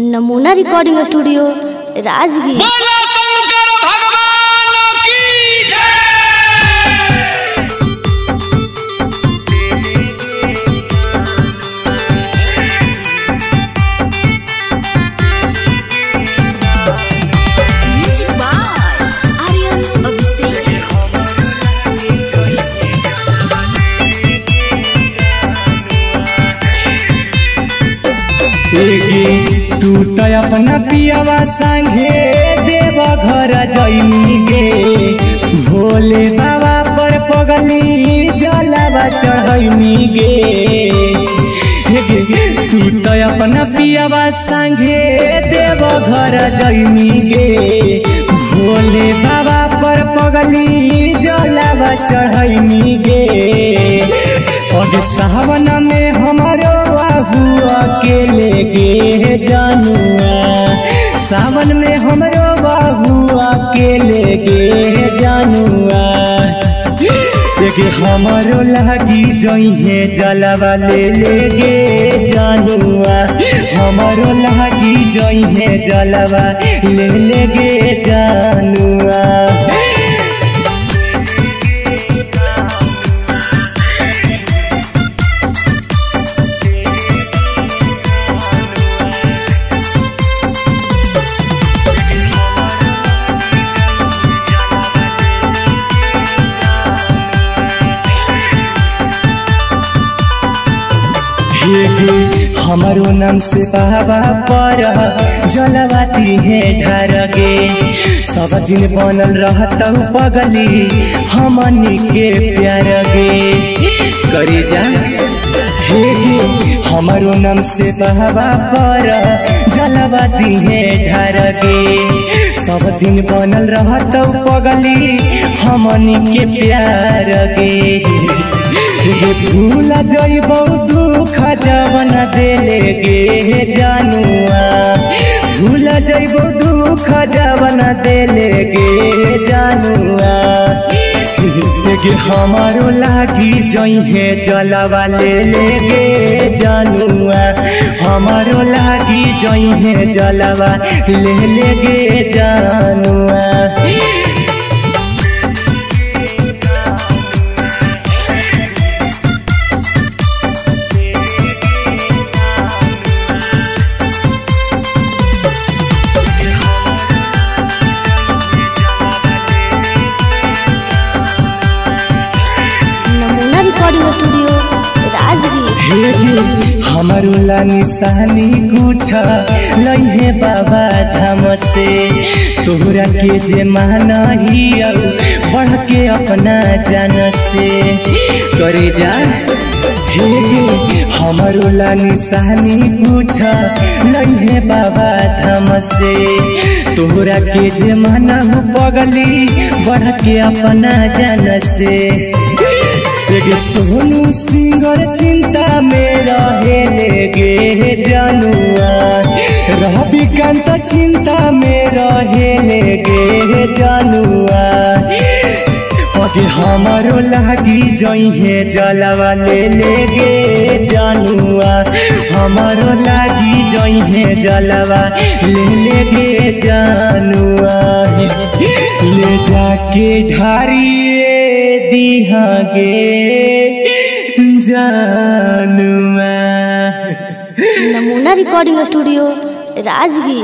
नमूना recording studio Rajgir. बोला शंकर भगवान की जय। म्यूजिक बाय आर्यन अभिषेक। तू तो अपना पियावा संगे देव घर जइनी गे, भोले बाबा पर पगली जलावा चढ़ैनी गे। तू तो अपना पियावा संगे देव घर जइनी गे, भोले बाबा पर पगली जलावा चढ़ैनी गे। और सावन में हमारो बाबू अकेले गे जानुआ, सावन में हमरो बाबू अकेले गे जानुआ। देखे हमारो लागी जइहे जलवा ले ले गे जानुआ, हमारो लागी जइहे जलवा ले ले गे जानुआ। हमारो नाम से बाबा पर जलवाती है ढार गे, सब दिन बनल रहत पगली हमनी के प्यार गे। करी जा हे गे हमारो नाम से बाबा पर जलवाती है ढार गे, सब दिन बनल रहत पगली हमनी के प्यार गे। भूल जइबौ दुख जवन देले गे जानुआ, भूल जइबौ दुख जवन देले गे जानुआ। हमारो लागी जइहे जलवा ले ले गे जानुआ, हमारो लागी जइहे जलवा ले ले गे जानुआ। Recording studio Rajgir. हमारो ला निशानी कुछ लइहे बाबा धाम से, तोहरा के जे माना ही बढ़ के अपना जान से। करे जा हे हमारो ला निशानी कुछ लइहे बाबा धाम से, तोहरा के जे माना पगली बढ़ के अपना जान से। सोनू सिंगर चिंता में रहे गे जानुआ, रविकांत चिंता में रहे गे जानुआ। हमारो लागी जइहे जलवा ले ले गे जानुआ, हमारो लागी जइहे जलवा ले ले गे जानुआ। ले जाके ढारिए दिहा गे जानुआ। नमूना रिकॉर्डिंग स्टूडियो राजगीर।